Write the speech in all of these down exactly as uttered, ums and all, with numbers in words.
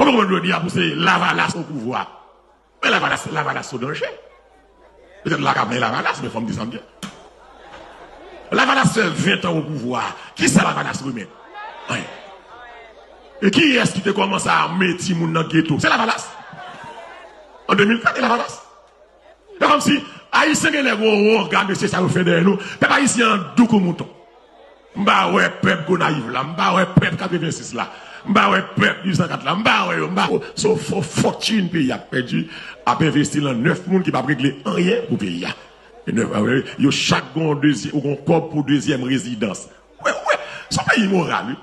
Konprann jodi a pou se Lavalas o pouvwa. Men Lavalas, Lavalas se yon danje. Petèt la ka men Lavalas, men fò m di sa m di a. Lavalas fè ven tan o pouvwa. Kisa Lavalas remèt? Anyen. E kiyès ki te kòmanse ame timoun nan geto? Se Lavalas. An de mil kat, e Lavalas. Se kòmsi Ayisyen genlè gen yon wonga, mesye sa yo fè dèyè nou. Pèp ayisyen an dou kou mouton. M pa wè pèp Gonayiv la, m pa wè pèp katrevensis la, m pa wè pèp disan kat la, m pa wè yo, m pa. Se yon fo fòtin peyi a ap pèdi, ap envesti nan nèf moun ki p ap regle anyen pou peyi a. E nèf, yo chak gen yon dezye-, yon kòb pou dezyèm rezidans. Wi, wi, se yon peyi imoral, wi.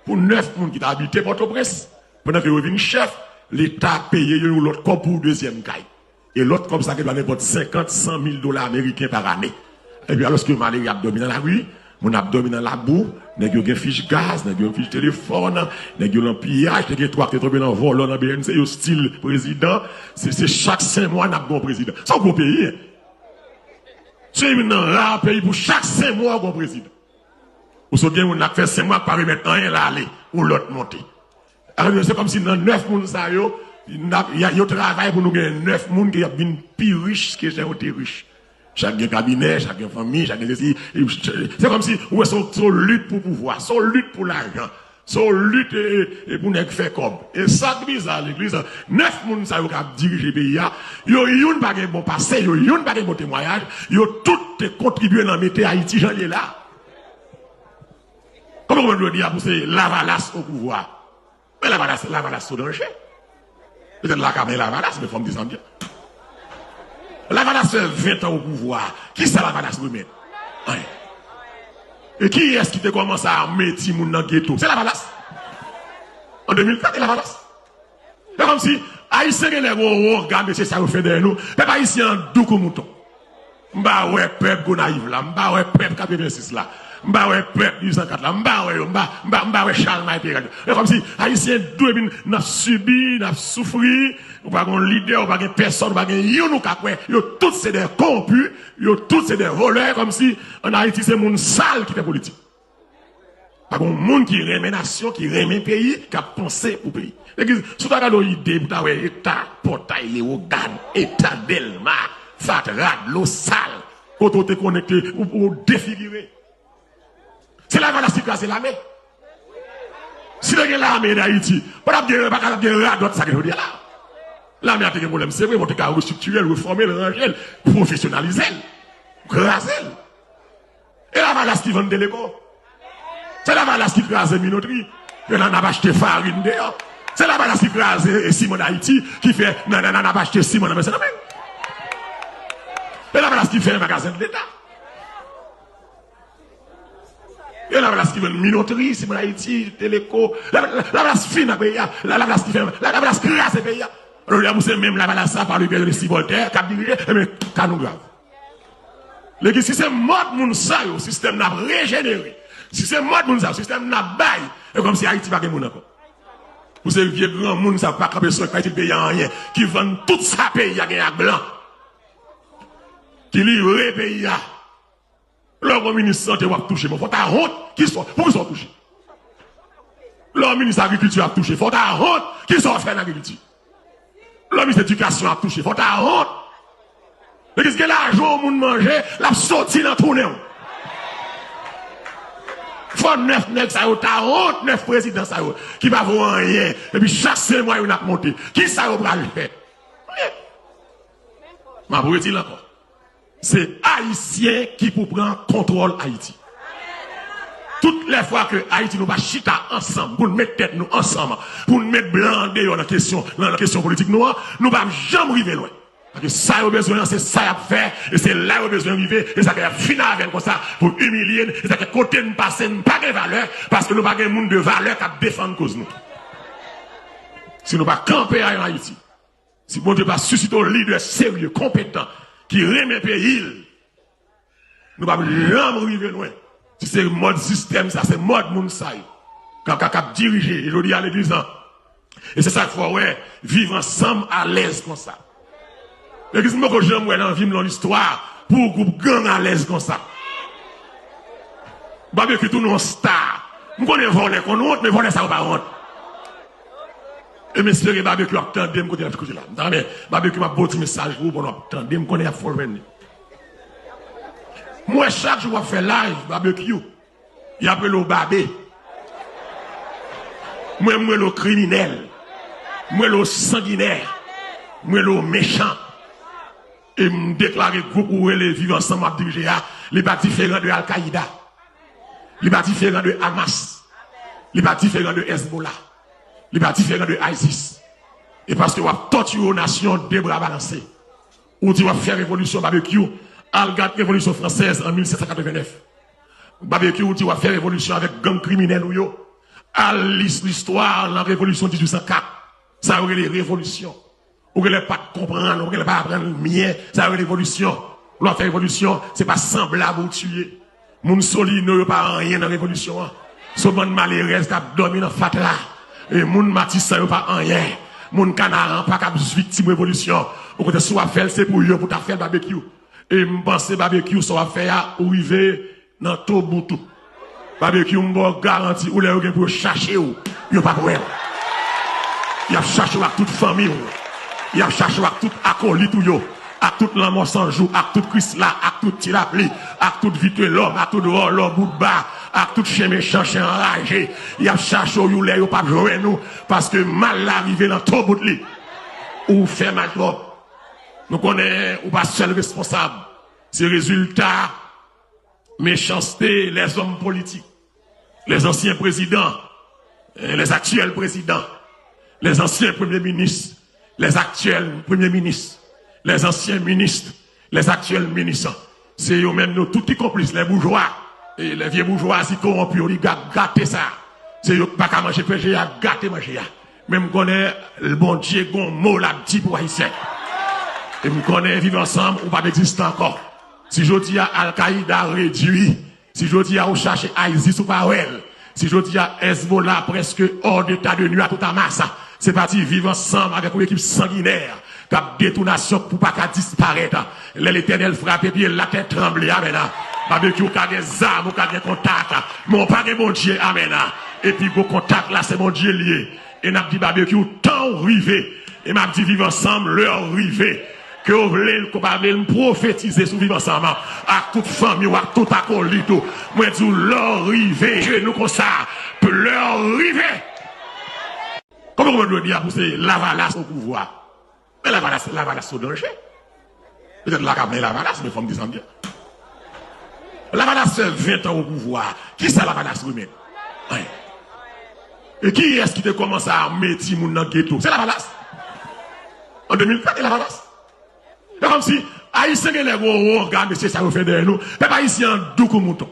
Pou nèf moun ki t abite Pòtoprens, pandan ke yo vin chèf, Leta peye yo yon lòt kòb pou dezyèm kay. E lòt kòb sa gen dwa nenpòt senkant, san mil dola ameriken pa ane. Epi alòske malere ap dòmi nan lari, moun ap dòmi nan labou, nèg yo gen fich gaz, nèg yo gen fich telefòn, nèg yo nan piyaj, te gen twa ki te tonbe nan vòlò nan B N C, yo still prezidan. Se, se chak senk mwa n ap gen yon prezidan. Se yon gwo peyi, en. Se youn nan ra peyi pou chak senk mwa w gen yon prezidan. Ou sot gen moun la k fè senk mwa k pa remèt anyen, l ale, yon lòt monte. Alò, se kòmsi nan nèf moun sa yo, n ap, y a, yo travay pou nou gen nèf moun ki ap vin pi rich ke jan yo te rich. Chak gen kabinè, chak gen fanmi, chak gen sesi. Se kòmsi, ou wè, se yon, se yon lit pou pouvwa, se yon lit pou lajan, se yon lit, e, e, e pou nèg fè kòb. E sa k biza, legliz, nèf moun sa yo k ap dirije peyi a, yo youn pa gen bon pase, yo youn pa gen bon temwayaj, yo tout te kontribye nan mete Ayiti jan l ye la. Kòman w konprann jodi a pou se Lavalas o pouvwa? Men Lavalas, Lavalas se yon danje. Petèt la ka men Lavalas, men fò m di sa m di a. Lavalas fè ven tan o pouvwa. Kisa Lavalas remèt? Anyen. E kiyès ki te kòmanse ame timoun nan geto? Se Lavalas. An de mil kat, e Lavalas. Se kòmsi Ayisyen genlè gen yon wonga, mesye sa yo fè dèyè nou. Pèp ayisyen an dou kou mouton. M pa wè pèp Gonayiv la, m pa wè pèp katrevensis la, m pa wè pèp disan kat la, m pa wè yo, m pa, m pa, m pa wè Chalmay Peralt. Se kòmsi Ayisyen dou epi n ap sibi, n ap soufri, ou pa gen lidè, ou pa gen pèsòn, ou pa gen youn ou ka kwè. Yo tout se dè kowonpi, yo tout se dè vòlè, kòmsi ann Ayiti se moun sal ki fè politik. Pa gen moun ki renmen nasyon, ki renmen peyi, k ap panse pou peyi. Legliz, si w ta gade yon ide pou ta wè eta Pòtay Lewogàn, eta Dèlma, fatra, dlo sal, kote w te konnen ke ou, ou defigire. Se Lavalas ki kraze lame. Si te gen lame ann Ayiti, pa t ap gen, pa t ap gen radòt sa gen jodi a la. Lame a te gen pwoblèm, se vre, men w te ka restriktire l, refòme l, ranje l, pwofesyonalize l, kraze l. E Lavalas ki vann Teleco. Se Lavalas ki kraze Minotri. Yo nan ap achte farin deyò. Se Lavalas ki kraze, e, Siman Dayiti, ki fè nan, nan, nan ap achte siman nan men Sendomeng. E Lavalas ki fè magazen de Leta. E Lavalas ki vann Minotri, Siman Dayiti, Teleco. La, la, Lavalas fin ak peyi a. La, Lavalas ki fè, la, Lavalas kraze peyi a. Jodi a pou se menm Lavalas sa, pa le biais de Leslie Voltaire, k ap dirije, ebyen, ka nou grav. Legliz, si se mòd moun sa yo sistèm n ap rejenere, si se mòd moun sa yo sistèm n ap bay, e kòmsi Ayiti pa gen moun ankò. Pou se vye granmoun sa yo k pa kanpe sòlid, pa itil peyi a anyen, ki vann tout sa peyi a gen ak blan, ki livre peyi a. Lè w gon minis sante w ap touche, men fò w ta wont, kisa, poukisa w touche? Lè w minis agrikilti ap touche, fò w ta wont, kisa w fè nan agrikilti? Lè minis edikasyon ap touche, fò w ta wont. Legliz, gen lajan yon moun manje, l ap soti nan tounen w. Fò nèf nèg sa yo ta wont, nèf prezidan sa yo, ki pa vo anyen, epi chak senk mwa yo n ap monte. Kisa yo pral fè? Anyen. M ap redi l ankò. Se Ayisyen ki pou pran kontwòl Ayiti. Tout lè fwa ke Ayiti nou pa chita ansanm pou n met tèt nou ansanm, pou n met blan an deyò nan kesyon, nan, nan kesyon politik nou an, nou p ap janm rive lwen. Paske sa yo bezwen an, se sa y ap fè, e se la yo bezwen rive, e sa k fè y ap fin avè n konsa pou imilye n, e sa k fè kote n pase n pa gen valè, paske nou pa gen moun de valè k ap defann koz nou. Si nou pa kanpe ann Ayiti, si Bondye pa sisite yon lidè serye, konpetan, ki renmen peyi l, nou p ap janm rive lwen. Si se mòd sistèm sa, se mòd moun sa yo k ap, k ap, k ap dirije, e jodi a legliz lan. E se sa k fè w wè Viv Ansanm alèz konsa. Legliz, m poko janm wè nan vi m, nan listwa, pou yon gwoup gang alèz konsa. Babekyou tounen yon sta. M konnen vòlè konn wont, men vòlè sa yo pa wont. E m espere Babekyou ap tande m kote l ap koute la. M ta renmen Babekyou, m ap ba w ti mesaj pou ou pandan w ap tande m, konnen y ap fè w jwenn li. M wè chak jou w ap fè live, Babekyou, y ap rele w Babe. Mwen, m rele w kriminèl. M rele w sanginè. M rele w mechan. E m deklare gwoup ou rele Viv Ansanm w ap dirije a, li pa diferan de Al-Qaida. Li pa diferan de Hamas. Li pa diferan de Hezbollah. Li pa diferan de ISIS. E paske w ap tòtire yon nasyon de bra balanse. Ou di w ap fè revolisyon, Babekyou. Al gad revolisyon fransèz an mil sèt san katrevennnèf. Babekyou, ou di w ap fè revolisyon avèk gang kriminèl ou yo. Al li listwa nan revolisyon dizuit san kat. Sa yo rele revolisyon. Ou genlè pa t konprann, ou genlè pa aprann byen, sa yo rele revolisyon. Lè w ap fè revolisyon, se pa sanblab ou tiye. Moun Solino yo pa anyen nan revolisyon an. Se yon bann malerèz k ap dòmi nan fatra. E moun Matisan yo pa anyen. Moun Kanaran pa k ap viktim revolisyon. Okontrè, si w ap fè l, se pou yo pou w ta fè l, Babekyou. E m panse, Babekyou, sa w ap fè a, ou rive nan tobout ou. Babekyou, m ba w garanti, ou lè yo gen pou yo chache w, yo p ap wè w. Y ap chache w ak tout fanmi w. Y ap chache w ak tout akolit ou yo, ak tout Lanmò San Jou, ak tout Krisla, ak tout Ti Lapli, ak tout Vitelòm, ak tout Vòlò Boutba, ak tout chen mechan, chen anraje. Y ap chache w, yon lè yo p ap jwenn ou, paske mal la rive nan tobout li. Ou fè mal twòp. Nou konnen ou pa sèl responsab. Se rezilta mechanste lèzòm politik, lèzansyen prezidan, eh, lèzaktyèl prezidan, lèzansyen premye minis, lèzaktyèl premye minis, lèzansyen minis, lèzaktyèl minis. Se yo menm, nou tout ki konplis, lè boujwa, e lè vye boujwazi kowonpi, oligak gate sa. Se yo ki pa ka manje pèje a, gate manje a. Men m konnen Bondye gon mo l ap di pou Ayisyen. E m konnen Viv Ansanm, ou p ap egziste ankò. Si jodi a Al-Qaida redui, si jodi a ou chache ISIS ou pa wè l, si jodi a Hezbollah prèske hors d'état de nuire à toute masse, se pati Viv Ansanm avèk yon ekip sanginè k ap detwi nasyon pou pa ka disparèt. Lè Letènèl frape pye, latè tranble, amèn. Babekyou, ou ka gen zam, ou ka gen kontak, men ou pa gen Bondye, amèn. Epi gon kontak la, se Bondye l ye. E n ap di Babekyou, tan w rive. E m ap di Viv Ansanm, lè w rive. Ke w vle l, ke w pa vle l, m pwofetize sou Viv Ansanm, ak tout fanmi w, ak tout akolit ou. Mwen di w, lè w rive, jenou konsa, lè w rive. Kòman, kòman nou di a pou se Lavalas o pouvwa? Men Lavalas, Lavalas se yon danje. Petèt la ka men Lavalas, men fò m desann byen. Lavalas fè ven tan o pouvwa. Kisa Lavalas remèt? Anyen. E kiyès ki te kòmanse ame timoun nan geto? Se Lavalas. An de mil kat, e Lavalas. Se kòmsi Ayisyen genlè gen yon wonga, mesye sa yo fè dèyè nou. Pèp ayisyen an dou kou mouton.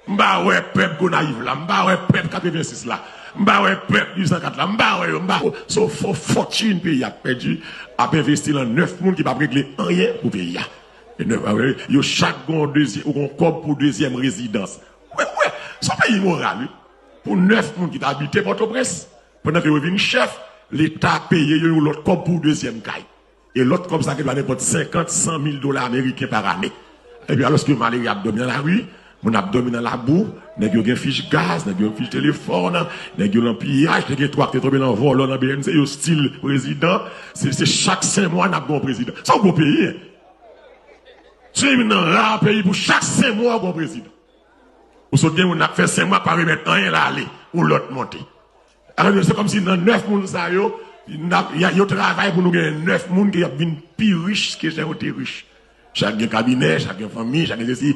M pa wè pèp Gonayiv la, m pa wè pèp katrevensis la, m pa wè pèp dizuit san kat la, m pa wè yo, m pa wè. Se yon fo fòtin peyi a ap pèdi, ap envesti nan nèf moun ki p ap regle anyen pou peyi a. E nèf, yo chak gen yon dezye-, yon kòb pou dezyèm rezidans. Wè, wè, se yon peyi imoral, wi. Pou nèf moun ki t abite Pòtoprens, pandan ke yo vin chèf, Leta peye yo yon lòt kòb pou dezyèm kay. E lòt kòb sa gen dwa nenpòt senkant, san mil dola ameriken par ane. Epi alòske malere ap dòmi nan lari, moun ap dòmi nan labou, nèg yo gen fich gaz, nèg yo gen fich telefòn, nèg yo nan piyaj, nèg gen twa ki te tonbe nan vòlò nan B N C, yo still prezidan. Se, se chak senk mwa n ap gen yon prezidan. Se yon gwo peyi, en. Se youn nan ra peyi pou chak senk mwa w gen yon prezidan. Ou sot gen moun ap fè senk mwa pa remèt anyen l ale, yon lòt monte. Alò, se kòmsi nan nèf moun sa yo, n ap, y a, yo travay pou nou gen nèf moun ke y ap vin pi rich ke jan yo te rich. Chak gen kabinè, chak gen fanmi, chak gen sesi.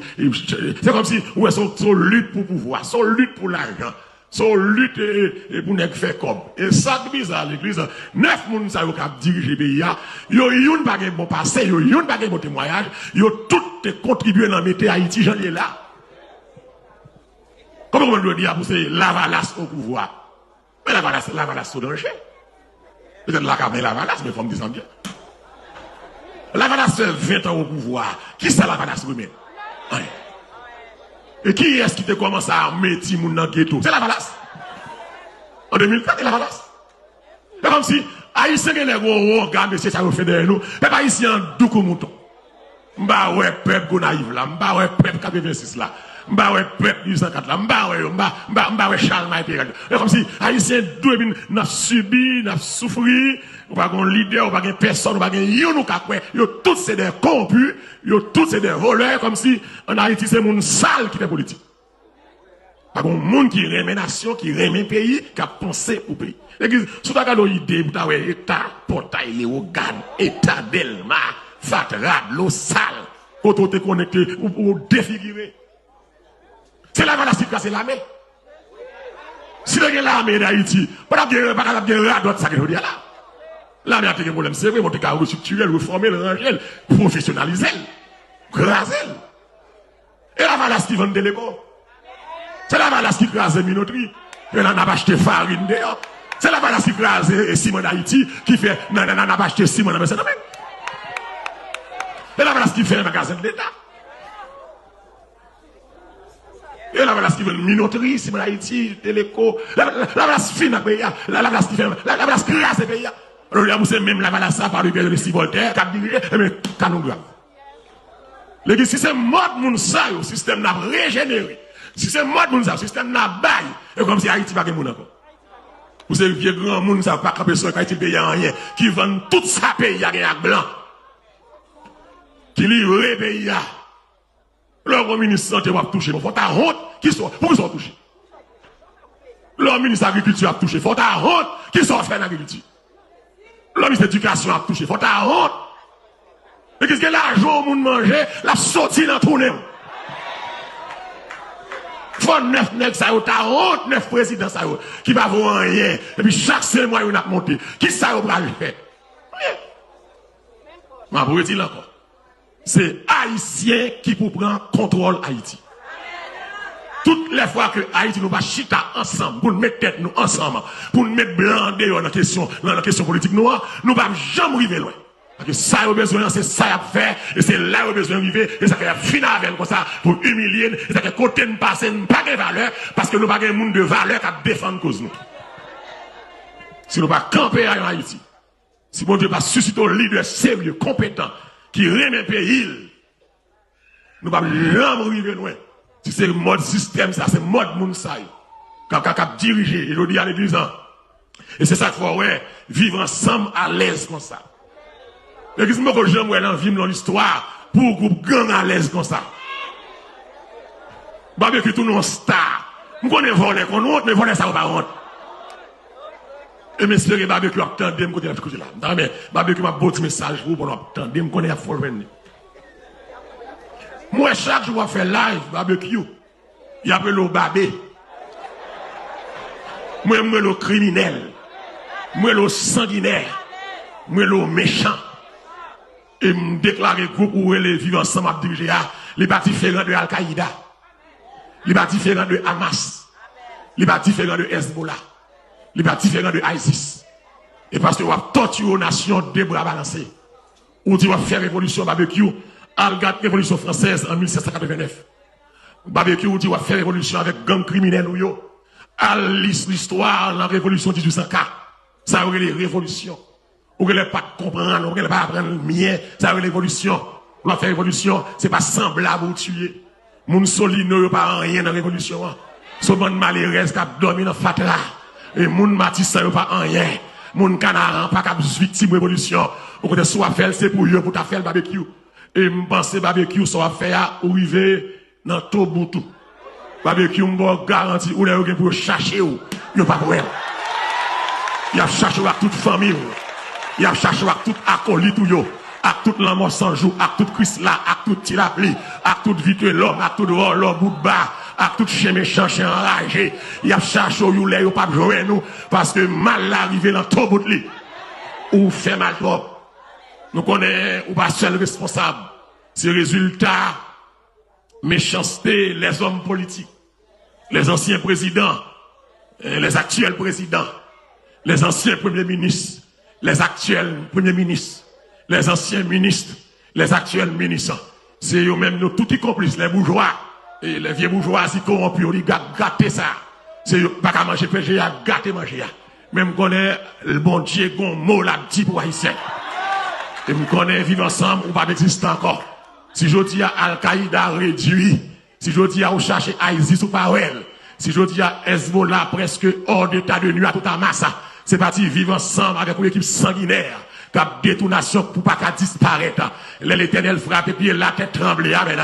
Se kòmsi, ou wè, se yon, se yon lit pou pouvwa, se yon lit pou lajan, se yon lit, e, e, e pou nèg fè kòb. E sa k biza, legliz, nèf moun sa yo k ap dirije peyi a, yo youn pa gen bon pase, yo youn pa gen bon temwayaj, yo tout te kontribye nan mete Ayiti jan l ye la. Kòman, kòman nou di a pou se Lavalas o pouvwa? Men Lavalas, Lavalas se yon danje. Petèt la ka men Lavalas, men fò m desann byen. Lavalas fè ven tan o pouvwa. Kisa Lavalas remèt? Anyen. E kiyès ki te kòmanse ame timoun nan geto? Se Lavalas. An de mil kat, e Lavalas. Se kòmsi Ayisyen genlè gen yon wonga, mesye sa yo fè dèyè nou. Pèp ayisyen an dou kou mouton. M pa wè pèp Gonayiv la, m pa wè pèp katrevensis la, M pa wè pèp mil uit san kat la, m pa wè yo, m pa, m pa, m pa wè Chalmay Peralt. E kòmsi Ayisyen dwe vin, n ap sibi, n ap soufri, ou pa gen lidè, ou pa gen pèsòn, ou pa gen youn ou ka kwè, yo tout se dè kowonpi, yo tout se dè volè, kòmsi ann Ayiti se moun sal ki fè politik. Pa gen moun ki renmen nasyon, ki renmen peyi, k ap panse pou peyi. Legliz, si w ta gade yon ide, ou ta wè eta Pòtay Lewogàn, eta Dèlma, fatra, dlo sal, kote w te konnen ke ou, ou defigire. Se Lavalas ki kraze lame. Si te gen lame ann Ayiti, pa t ap gen, pa t ap gen radòt sa gen jodi a la. Lame a te gen pwoblèm, se vre, men w te ka restriktire l, refòme l, ranje l, pwofesyonalize l, kraze l. E Lavalas ki vann Teleco. Se Lavalas ki kraze Minotri. E la n ap achte farin deyò. Se Lavalas ki kraze e siman Dayiti, ki fè n, n, n, n ap achte siman nan men Sendomeng. Se Lavalas ki fè magazen de Leta. E Lavalas ki vann Minotri, siman Dayiti, Teleco. La, la, Lavalas fin ak peyi a. La, Lavalas ki fè, la, Lavalas kraze peyi a. Jodi a pou se menm Lavalas sa, Fadri Pierre, Leslie Voltaire, k ap dirije, ebyen, ka nou grav. Legliz, si se mòd moun sa yo sistèm n ap rejenere, si se mòd moun sa yo sistèm n ap bay, e kòmsi Ayiti pa gen moun ankò. Pou se vye granmoun sa yo pa kanpe sou pa itil peyi a anyen, ki vann tout sa peyi a gen ak blan, ki livre peyi a. Lè w gon minis sante w ap touche, men fò w ta wont, kisa w, poukisa w touche? Lè w minis agrikilti ap touche, fò w ta wont, kisa w fè nan agrikilti? Lè w minis edikasyon ap touche, fò w ta wont. Legliz, gen lajan yon moun manje, l ap soti nan tounen w. Fò nèf nèg sa yo ta wont, nèf prezidan sa yo, ki pa vo anyen, epi chak senk mwa yo n ap monte. Kisa yo pral fè? Anyen. M ap redi l ankò. Se Ayisyen ki pou pran kontwòl Ayiti. Tout lè fwa ke Ayiti nou pa chita ansanm pou n met tèt nou ansanm, pou n met blan an deyò nan kesyon, nan, nan kesyon politik nou an, nou p ap janm rive lwen. Paske sa yo bezwen an, se sa y ap fè, e se la yo bezwen rive, e sa fè y ap fin avè n konsa pou imilye n, e sa fè kote n pase n pa gen valè, paske nou pa gen moun de valè k ap defann koz nou. Si nou pa kanpe ann Ayiti, si Bondye pa sisite yon lidè serye, konpetan, ki renmen peyi l, nou p ap janm rive lwen. Si se mòd sistèm sa, se mòd moun sa yo k ap, k ap, k ap dirije, e jodi a legliz lan. E se sa k fè w wè Viv Ansanm alèz konsa. Legliz, m poko janm wè nan vi m, nan listwa, pou yon gwoup gang alèz konsa. Babekyou tounen yon sta. M konnen vòlè konn wont, men vòlè sa yo pa wont. E m espere Babekyou ap tande m kote l ap koute la. M ta renmen Babekyou, m ap ba w ti mesaj pou ou pandan w ap tande m, konnen y ap fè w jwenn li. M wè chak jou w ap fè live, Babekyou, y ap rele w Babe. Mwen, m rele w kriminèl. M rele w sanginè. M rele w mechan. E m deklare gwoup ou rele Viv Ansanm ap dirije a, li pa diferan de Al-Qaida. Li pa diferan de Hamas. Li pa diferan de Hezbollah. Li pa diferan de ISIS. E paske w ap tòtire yon nasyon de bra balanse. Ou di w ap fè revolisyon, Babekyou. Al gad revolisyon fransèz an mil sèt san katrevennnèf. Babekyou, ou di w ap fè revolisyon avèk gang kriminèl ou yo. Al li listwa nan revolisyon dizuit san ka. Sa yo rele revolisyon. Ou genlè pa t konprann, ou genlè pa aprann byen, sa yo rele revolisyon. Lè w ap fè revolisyon, se pa sanblab ou tiye. Moun Solino yo pa anyen nan revolisyon an. Se yon bann malerèz k ap dòmi nan fatra. E moun Matisan yo pa anyen. Moun Kanaran pa k ap viktim revolisyon. Okontrè, si w ap fè l, se pou yo pou w ta fè l, Babekyou. E m panse, Babekyou, sa w ap fè a, ou rive nan tobout ou. Babekyou, m ba w garanti, ou lè yo gen pou yo chache w, yo p ap wè w. Y ap chache w ak tout fanmi w. Y ap chache w ak tout akolit ou yo, ak tout Lanmò San Jou, ak tout Krisla, ak tout Ti Lapli, ak tout Vitelòm, ak tout vòlò boutba, ak tout chen mechan, chen anraje. Y ap chache w, yon lè yo p ap jwenn ou, paske mal la rive nan tobout li. Ou fè mal twòp. Nou konnen ou pa sèl responsab. Se rezilta mechanste lèzòm politik, lèzansyen prezidan, eh, lèzaktyèl prezidan, lèzansyen premye minis, lèzaktyèl premye minis, lèzansyen minis, lèzaktyèl minis. Se yo menm, nou tout ki konplis, lè boujwa, e lè vye boujwazi kowonpi, oligak gate sa. Se yo ki pa ka manje P G A, gate manje a. Men m konnen Bondye gon mo l ap di pou Ayisyen. E m konnen Viv Ansanm, ou p ap egziste ankò. Si jodi a Al-Qaida redui, Si jodi a ou chache ISIS ou pa wè l, si jodi a Hezbollah prèske hors d'état de nuire à toute masse, se pati Viv Ansanm avèk yon ekip sanginè k ap detwi nasyon pou pa ka disparèt. Lè Letènèl frape pye, latè tranble. Amèn.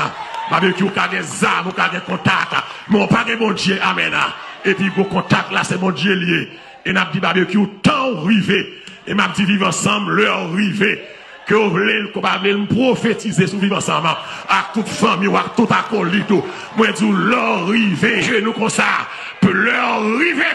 Babekyou, ou ka gen zam, ou ka gen kontak, men ou pa gen Bondye. Amèn. Epi gwo kontak la, se Bondye l ye. E n ap di Babekyou, tan w rive. E m ap di Viv Ansanm, lè w rive. Ke w vle l, ke w pa vle l, m pwofetize sou Viv Ansanm ak tout fanmi w, ak tout akolit ou. Mwen di w, lè w rive, je nou konsa, lè w rive.